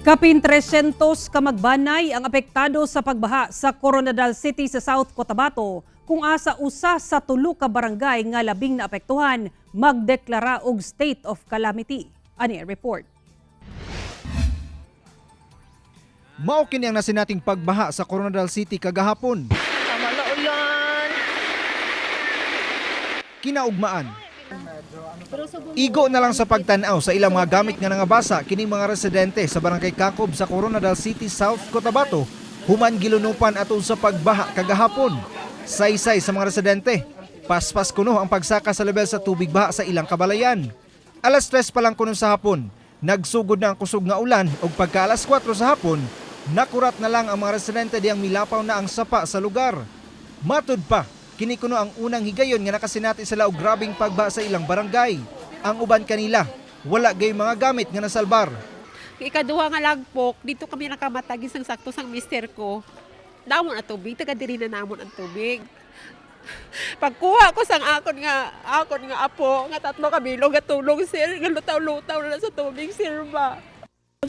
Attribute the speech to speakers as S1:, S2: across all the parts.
S1: Kapin 300 ka magbanay ang apektado sa pagbaha sa Koronadal City sa South Cotabato, kung asa usa sa tulo ka barangay nga labing naapektuhan magdeklara og state of calamity. Ani ang report.
S2: Mao kini ang nasinating pagbaha sa Koronadal City kagahapon.
S3: Tama na ulan.
S2: Kinaugmaan. Igo na lang sa pagtan-aw sa ilang mga gamit nga nangabasa kining mga residente sa Barangay Kakob sa Koronadal City, South Cotabato, human gilunupan atol sa pagbaha kagahapon. Saysay sa mga residente, paspas kuno ang pagsaka sa level sa tubig baha sa ilang kabalayan. Alas 3 pa lang kuno sa hapon, nagsugod na ang kusog nga ulan ug pagka alas 4 sa hapon, nakurat na lang ang mga residente diyang milapaw na ang sapa sa lugar. Matud pa, kini kuno ang unang higayon nga nakasinati sila og grabeng pagbaha sa ilang barangay. Ang uban kanila, wala gay mga gamit nga nasalbar.
S4: Ikaduha nga lagpok, dito kami nakamatag isang sakto sang mister ko. Damo na tubig, taga diri na namon ang tubig. Pagkuha ko sang akon nga apo, nga 3 ka bilog nga tulong, sir, nga lutaw-lutaw na sa tubig, sir ba.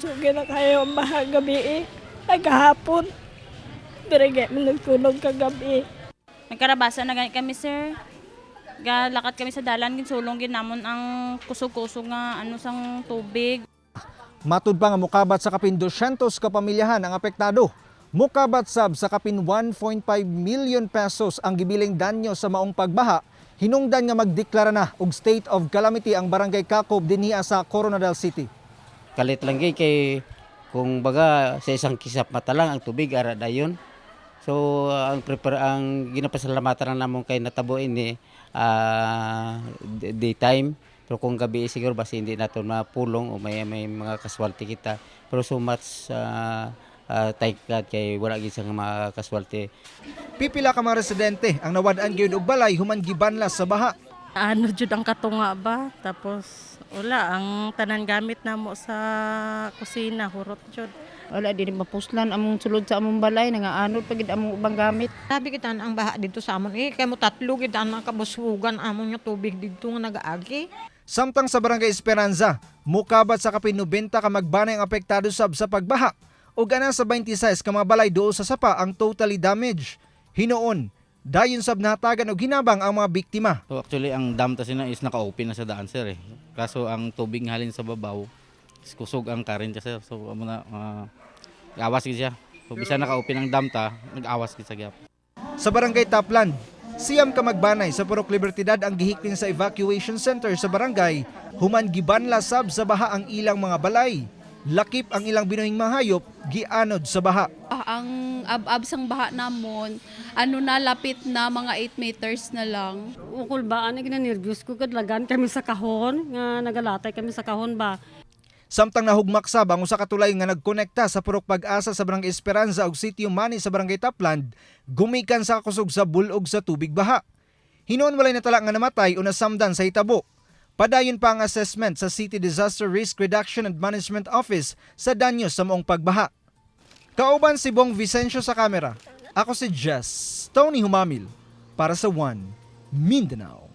S3: Sugay na kayo ang baha gabi eh. Ay kahapon. Dire man nagtulog kagabi.
S5: Nagkarabasa na gani kami, sir. Galakat kami sa dalan, ginsulong gin namon ang kusog-kusog nga ano sang tubig.
S2: Matud pa nga mukabat sa kapin 200 ka pamilyahan ang apektado. Mukabat sab sa kapin 1.5 million pesos ang gibiling danyo sa maong pagbaha. Hinungdan nga magdeklara na og state of calamity ang Barangay Kakob dinhi sa Koronadal City.
S6: Kalit lang gyud kay kung baga sa isang kisap mata lang ang tubig ara dayon. So ang prepare ang ginapasalamatan lang namon kay natabo ini daytime. Pero kung gabi siguro basi hindi nato mapulong o may mga casualty kita. Pero so much thank God kay wala gid sang mga casualty.
S2: Pipila ka mga residente ang nawad-an gyud og balay human gibanlas sa baha.
S7: Ano jud ang katunga ba? Tapos wala ang tanan gamit namo sa kusina, hurot jud.
S8: Wala din mapuslan among sulod sa among balay, nangaanod pa gid among ubang gamit.
S9: Sabi kita ang baha dito sa amon eh kay mo tatlo gid ang kabushugan amon nga tubig didto nga nagaagi.
S2: Samtang sa Barangay Esperanza, mukabat sa kapin 90 ka magbanay ang apektado sab sa pagbaha ug ana sa 26 ka mga balay duol sa sapa ang totally damage. Hinuon, dayon sab nahatagan og hinabang ang mga biktima.
S10: So actually ang dam ta sina is naka-open na sa daan, sir, eh. Kaso ang tubig halin sa babaw is kusog ang current sir. So amo na awas gid siya. So bisan naka-open ang dam ta, nag-awas gid sa gyap.
S2: Sa Barangay Tapland, 9 ka magbanay sa Purok Libertidad ang gihiktin sa evacuation center sa barangay human gibanla sab sa baha ang ilang mga balay. Lakip ang ilang binuhing mga hayop gianod sa baha.
S11: Ah, ang ab-ab sang baha namon, ano na, lapit na mga 8 meters na lang.
S7: Ukol ba ani ginanervyos ko kadlagan kami sa kahon nga nagalatay kami sa kahon ba.
S2: Samtang nahugmak sab ang usa ka tulay nga nagkonekta sa Purok Pag-asa sa Barangay Esperanza ug Sitio Mani sa Barangay Tapland, gumikan sa kusog sa bulog sa tubig baha. Hinuon walay natala nga namatay o nasamdan sa hitabo. Padayon pa ang assessment sa City Disaster Risk Reduction and Management Office sa danyo sa maong pagbaha. Kauban si Bong Vicencio sa kamera. Ako si Jess Tony Humamil para sa One Mindanao.